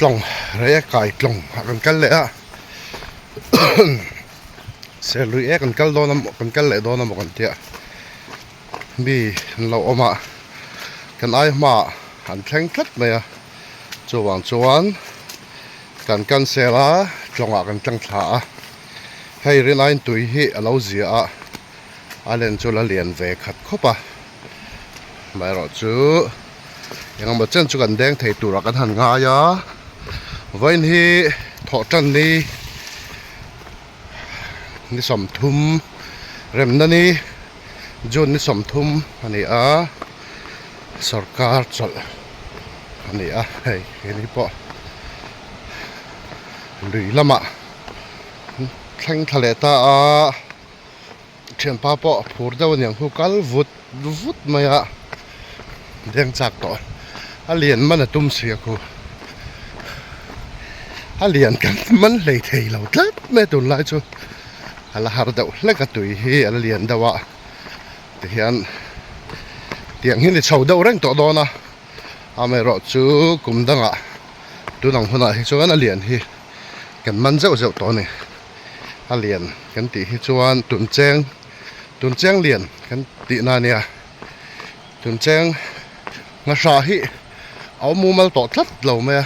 Tlawng rei a kai tlawng ah kan kal leh a Serlui e kan kal dawn a maw kan kal leh dawn a maw kan tia mi an lo awm a kan ai hmaah an thleng tlat mai a chuvang chuan kan cancel a tlawngah kan tlang thla a hei rinaiin tui hi a lo zia a a len chu la lian ve khat khawp a amaherawhchu engemaw chen chu kan deng thei turah kan han ngai a vawiin hi thawh tan ni ni 30 remna ni June ni 30 a ni a sawrkar chawlh a ni a hei keini pawh lui lamah thleng thla leh ta a. Thianpa pawh a phur deuh aniang khu kal vut vut mai a deng chak tawh a lian man a tum si a khu a lian kan man hlei thei lo tlat mai a tunlai chu a la har deuh hlek a tui hi a la lian deuh a tihian tiang hi ni chho deuh reng tawh dawn a amaherawhchu kum dangah tun ang hunah hi chuan a lian hi kan man zeuh zeuh tawh a ni. A lian kan tih hi chuan tuncheng tuncheng lian kan tih na ania tuncheng ngahra hi a awm mumal tawh tlat lo mai a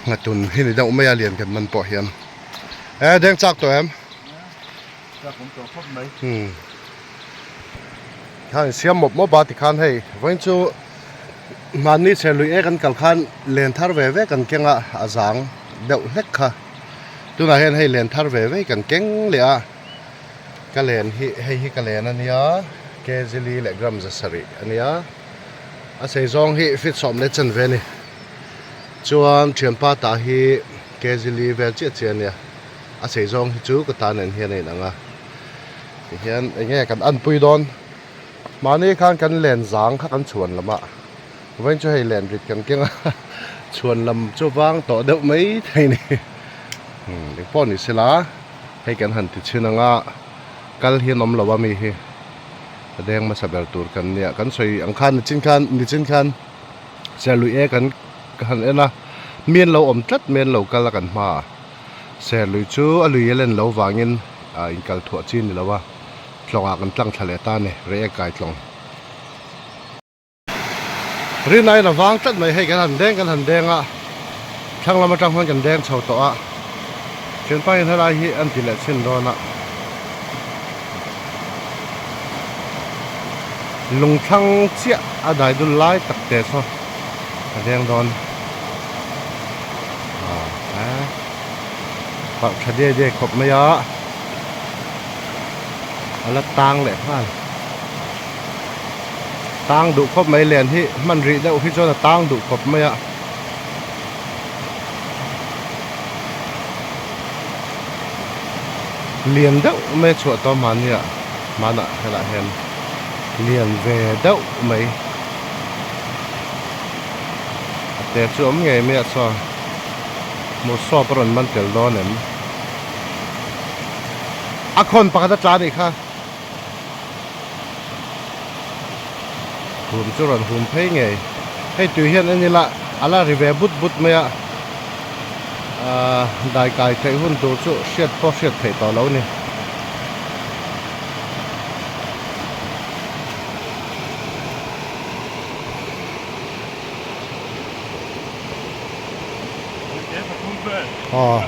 nghatun hi ni deuh mai a lian kan man pawh hian e deng chak tawh em umm khan siam mawp mawp a tikhan hei vawiin chu mahni chherlui e kan kal khan len thar ve ve kan keng a a zang deuh hlek kha tunah hian hei len thar ve ve kan keng leh a ka len hi hei hi ka len a nia kg li leh gram 700 a nia a sei zawng hi feet 10 leh chanve a ni chuan thianpa tah hi kg li vel chiah chiah a nia a sei zawng hi chu ka tan en hian a inang a tihian eng nge kan anpui dawn mahni khan kan len zang kha kan chhuan lam a vawiin chu hei len rit kan keng a chhuan lam chu vang tawh deuh mai thei a ni eng pawh ni sela hei kan han ti chhin ang a kal hi an awm lo a mi hi a deng hmasa ber tur kan nia kan sawi ang khan nichin khan nichin khan serlui e kan han en a mi an lo awm tlat mai an lo kal a kan hmaah. Serlui chu a lui a len lo vangin ah inkal thuah chi a ni lo a, tlawngah kan tlang thla leh ta a ni, rei a kai tlawng. Rinaiin a vang tlat mai, hei kan han deng kan han deng a, thlang lam atang huan kan deng chho tawh a, thianpa hian helai hi an ti leh chhin dawn a, lung thlang chiah a dai dul lai tak te saw a deng dawn. Parh tha diai diai khawp mai a a la tang leh nghal tang duh khawp mai len hi hman rih deuh hi chuan a tang duh khawp mai a lian deuh mai a chhuah tawh mahni ah hmanah helaiah hian lian ve deuh mai. A te chu awm ngei mai a chuan hmur sawp a rawn man tel dawn em a khawn pakhat a tla anih kha hum chu rawn hum phei ngei hei tui hian en ila a la ri ve but but mai a ahh dai kai theih hun tur chu hriat pawh hriat theih tawh lo a ni. Aw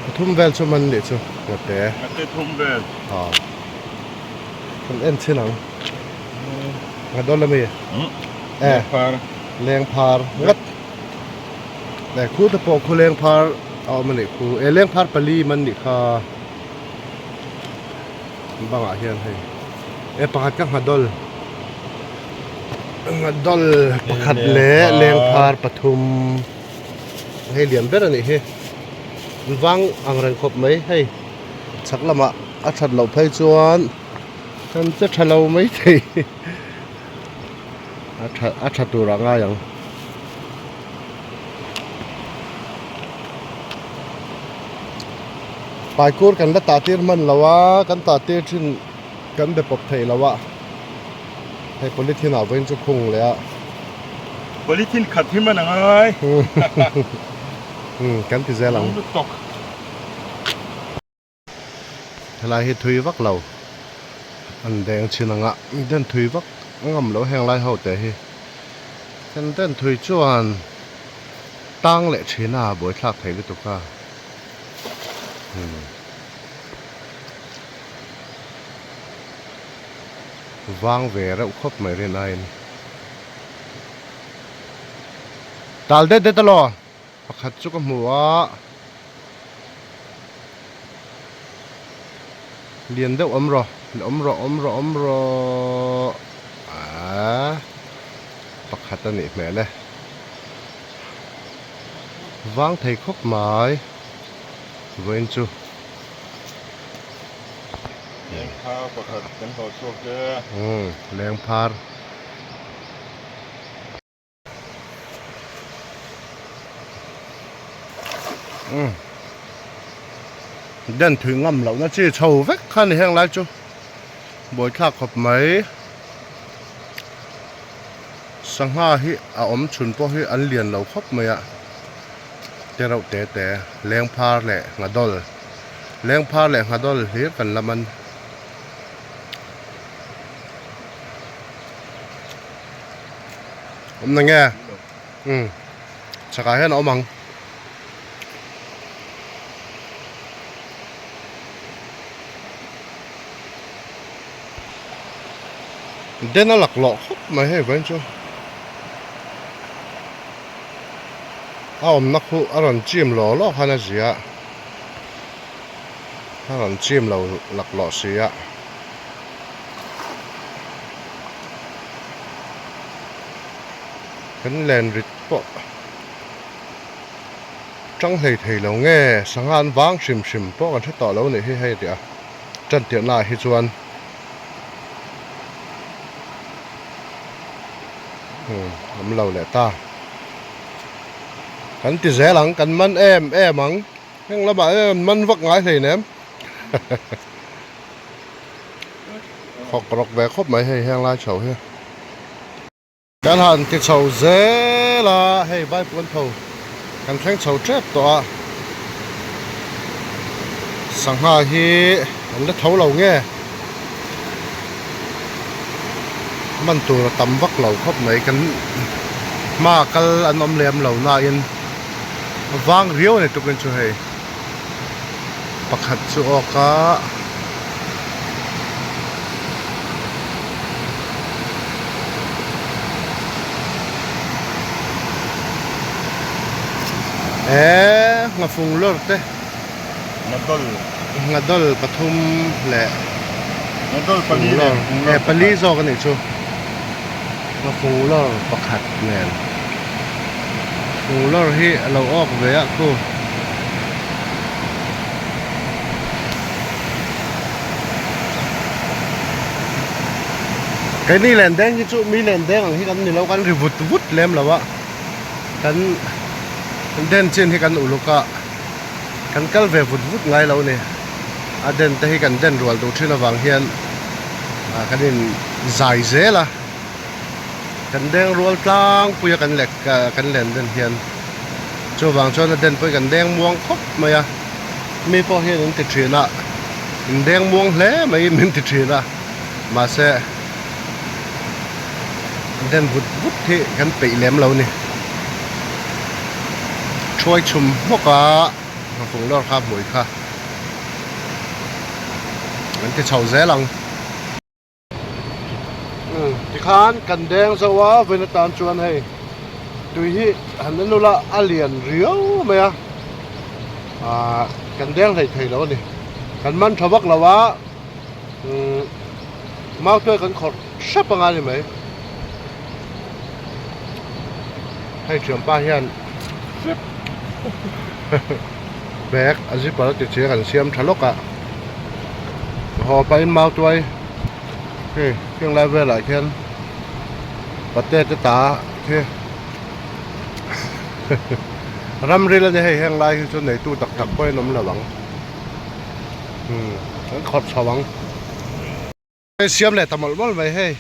pathum vel chu man nih chu ngate ngate thum vel aw kan en chin ang ngadawl ami e phar leng phar ngat e khu te pawh khu leng phar a awm anih khu e leng phar pali man nih kha bangah hian hei e pakhat ka nghadawl nghadawl pakhat leh lengphar pathum hei lian ber a nih hi vang ang reng khawp mai hei. Chhak lamah a that loh phei chuan kan che tha lo maithei a tha a tha tur ah ngai ang. Paikur kan la tah tir hman lo a kan tah tir thin kan be pawp thei lo a hei polythene ah vawiin chu khung leh a. Polythene khat hi man a ngai. Umm kan ti zel ang. Helai hi thui vak lo an deng chin anga den thui vak a ngam lo heng lai ho te hi kan den thui chuan tang leh thin a buaithlak thei lutuk a umm vang ve reuh khawp mai rin aiin tal det det alaw. Pakhat chu ka hmu a, lian deuh awm rawh, awm rawh, awm rawh, awm rawh aaa pakhat a nih hmel e, vang thei khawp mai vawiin chu. Lengphar pakhat kan hlawh chhuak e. Umm lengphar. Den thui ngam loh na chi chho vek kha ni heng lai chu buaithlak khawp mai sangha hi a awm chhun pawh hi an lian lo khawp mai a te reuh te te lengphar leh nghadawl lengphar leh nghadawl hlir kan la man. Awm na nge? Umm chakah hian a awm ang. Den a laklawh khawp mai hei vawiin chu. A awmna khu a rawn chim law law khan a zia a, a rawn chim lo laklawh si a. Kan len rit pawh tang hlei thei lo nge sangha an vang hrim hrim pawh kan hre tawh lo nih hi hei tih a tan tirh naah hi chuan umm awm lo leh ta kan ti zel ang kan man em em ang heng lamah hian man vak ngai hleinem. Khawk rawk ve khawp mai hei heng lai chho hi. Kan han ti chho zel a, hei Vaipuan tho kan thleng chho tep tawh a. Sangha hi an la tho lo nge? Man tur a tam vak lo khawp mai kan hma kal an awm lem lo nain vang riau a ni tukin chu hei. Pakhat chu awk a eee nghafung lawr te Nghadawl Nghadawl pathum leh Nghadawl pali leh eh pali zawk a nih chu Nghafung lawr pakhat nen Fung lawr hi a lo awk ve a khu. Keini len deng hi chu mi len deng ang hi kan ni lo kan ri vut vut lem lo a kan den chin hi kan uluk a kan kal ve vut vut ngai lo a ni a den te hi kan den rual duh thin avang hian kan in zai zel a kan deng rual tlangpui a kan lek kan len den hian chuvang chuan a den pawh hi kan deng muang khawp mai a. Mi pawh hian in ti thin a, in deng muang hle mai min ti thin a, mahse den vut vut hi kan peih lem lo ni. Thuai chhum hmawk a, nghafung lawr kha hmui kha an ti chho zel ang. Tikhan kan deng zo a vawiin atan chuan hei tui hi han en ula a lian riau mai a ahh kan deng hlei thei lo a ni kan man tha vak lo a umm mau tuai kan khawrh hrep anga ni mai hei thianpa hian bag a zipper a ti chiang an siam tha lawk a. Haw pahin mautuai hei heng lai velah khian pate te ta khi ramril a ni hei heng lai hi chu neitu tak tak pawhin an awm lo ang umm an khawrh chho ang. Hei siam leh ta mawlh mawlh mai hei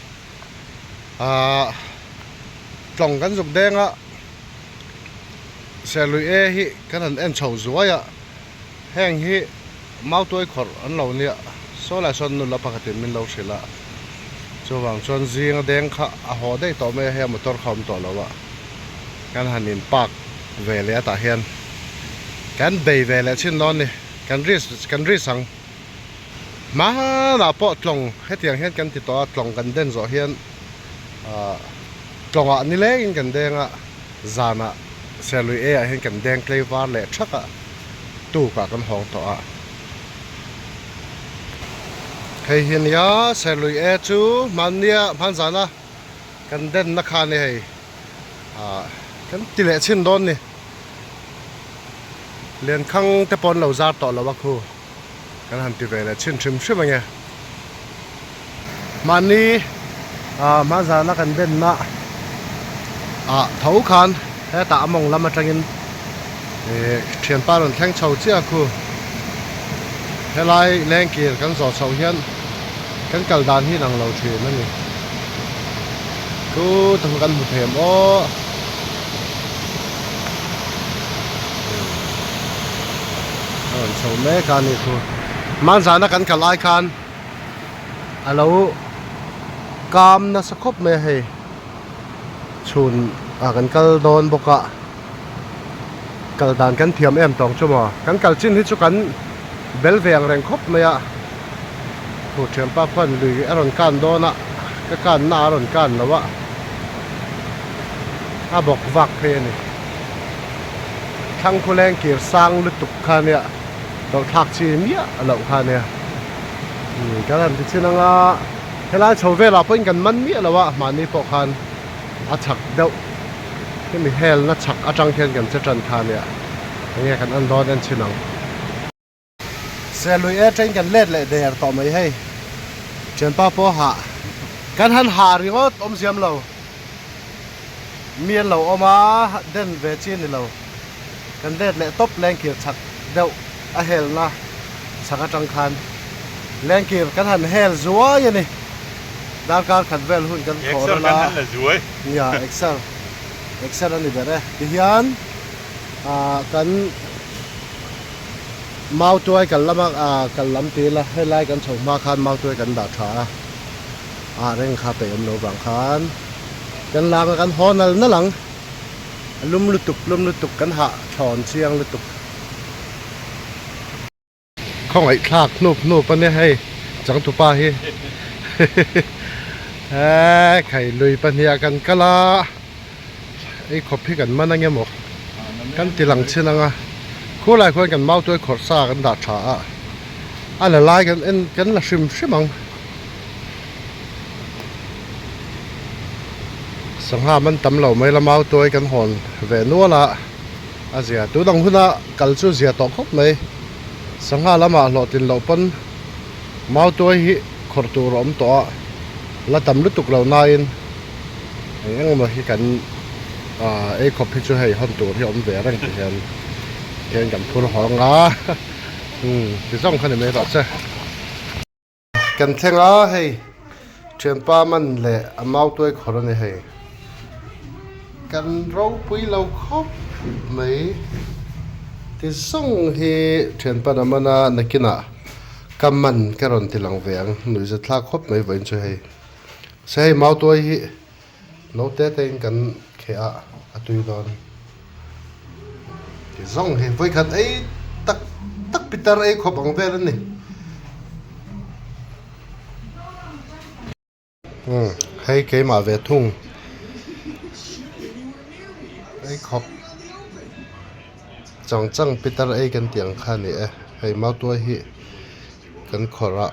ahh tlawng kan zuk deng a serlui e hi kan han en chho zuai a heng hi mautuai khawrh an lo nia saw lai sawn nula pakhatin min lo hrilh a chuvang chuan zinga deng kha a haw daih tawh mai a hei a motor kha a awm tawh lo a kan han in park ve leh a tah hian kan bei ve leh chin dawn a ni kan risk kan risk ang. Hmanah pawh tlawng hetiang hian kan ti tawh a, tlawng kan den zawh hian ahh tlawngah nilengin kan deng a, zanah Serlui A ah hian kan deng tlei var leh thak a, tukah kan hawng tawh a. Hei hi nia Serlui A chu hmannia hman zana kan denna kha a ni hei ahh kan ti leh chhin dawn ni. Lenkhang te pawh an lo zar tawh lo a khu. Kan han ti ve leh chhin hrim hrim ange. Mahni ah hma zana kan benna ah tho khan hetah a mawng lam atangin ih thianpa rawn thleng chho chiah khu. Helai lengkir kan zawh chhoh hian kan kal dan hi inang lo thin a ni. Chu te kha kan hmu thei em aw. A rawn chho mek a ni chu hmanzana kan kal lai khan a lo kam nasa khawp mai a hei chhun ah kan kal dawn bawk a kal dan kan thiam em tawng chu maw kan kal chin hi chu kan bel ve ang reng khawp mai a thu thianpa khuan lui a rawn kan dawn a ka kan na a rawn kan lo a a bawk vak phei a ni. Thlang khawleng kir sang lutuk kha ania tawlh thlak chi miah loh kha ania umm kan han ti chin anga helai chho velah pawhin kan man miah lo a mahni pawh khan a chak deuh hemi helna chak atang khian kan che tan kha ania enge kan en dawn en chin ang. Serlui e train kan let leh der tawh mai hei thianpa pawh hah kan han hah ringawt awm siam lo mi an lo awm a den ve chi a ni lo kan let leh tawp lengkir chak deuh a helna chak atang khan lengkir kan han hel zuai a ni darkar khat vel hun kan thawh ral a nia exer exer a ni ber e tihian ah kan. Mautuai kal lama ah kal lam ti ila helai kan chho hma khan mautuai kan dah tha a ah reng kha peih awm lo vang khan kan lang a kan haw nal nal ang a lum lutuk lum lutuk kan hah thlawn chiang lutuk. Khawngaih thlak hnup hnup a nia hei changtupa hi he khai lui pahnih ah kan kal a. Ei khawp hi kan man ange maw kan ti lang chin anga khulai khuan kan mautuai khawrh sa kan dah tha a a la lai kan en kan la hrim hrim ang sangha man tam lo mai la mautuai kan hawn ve nual a a zia tun ang huna kal chu zia tawh khawp mai sangha lamah hlawhtlin loh pawn mautuai hi khawrh tur a awm tawh a la tam lutuk lo nain. Eng eng emaw hi kan ah ei khawp hi chu hei hawn tur hi awm ve reng ti hian hian kan phur hawng a umm ti zawng kha ni mai rawh se. Kan thleng a hei thianpa man leh a mau tuai khawr a ni hei kan ropui lo khawp mai ti zawng hi thianpa na man a nakinah ka man ka rawn ti lang ve ang nuihzat thlak khawp mai vawiin chu hei. Se hei mautuai hi no te te in kan kheh a a tui dawn ti zawng hi vawikhat ei tak tak pitar ei khawp ang vel a ni umm hei keimah ve thung ei khawp chang chang pitar ei kan tih ang kha a ni e hei mautuai hi. Kan khawrh a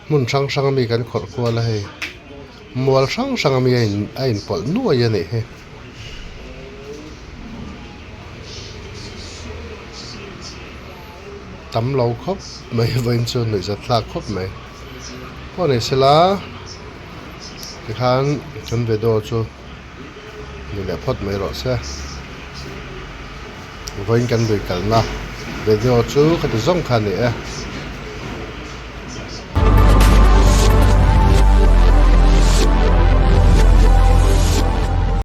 hmun hrang hrang ami kan khawrh kual a hei mual hrang hrang ami a in a inpawlh nuai a nih hi. tam lo khawp mai vawiin chu nuih zat thlak khawp mai pawh ni sela tikhan kan video chu ni leh phawt mai rawh se vawiin kan lui kalna video chu khati zawng kha a ni e.